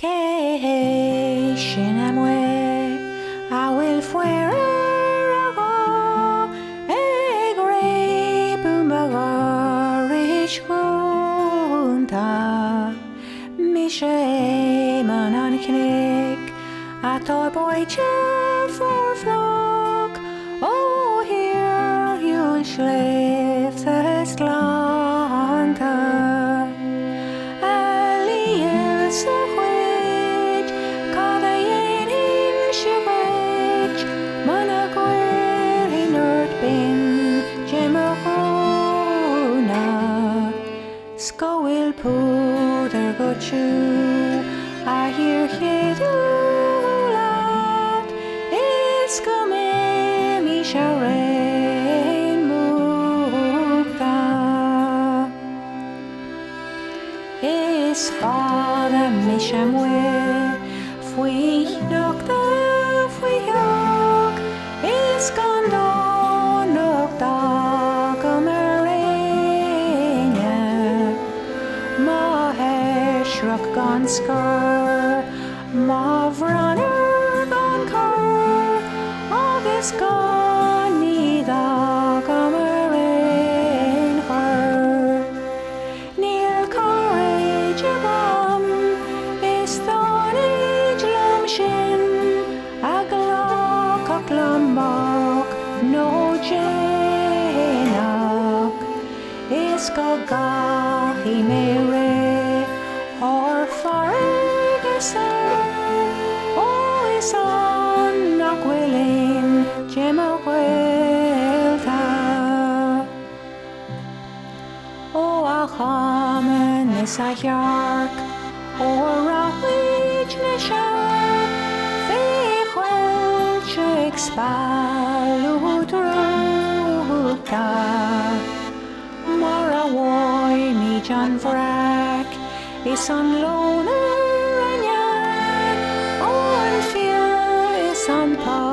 Cé hé sin amuigh a bhfuil faobhar a ghuth ag réabadh mo dhorais dhúnta? Mise Éamonn an Chnoic atá báite fuar fliuch ó shíorshiúl sléibhte is gleannta. A Liasa dhuit, cad a dhéanfainnse dhuit muna gcuirfinn ort binn de mo ghúna? 'S go bhfuil púdar go tiubh a shíorcheadú leat is go mbeimis araon múchta. Is fada mise amuigh faoi shneachta, faoi shioc, is gan dá nocht agam ar éinne. Mo sheisreach gan scor, mo bhranar gan cor, agus gan ní agam ar aon chor. Níl cairéid agam is táid liom sin a ghlacfadh liom moch nó déanach is go gcaithfidh mé rith thar farraige soir ó is ann nach bhfuil aon de mo ghaolta. Ó a chaman is a shearc ó rachaidh na searc fé choillte ag spealadh drúchta mar a bhfaighimid an bhreac is an leon ar a nead ó an fir is an pá.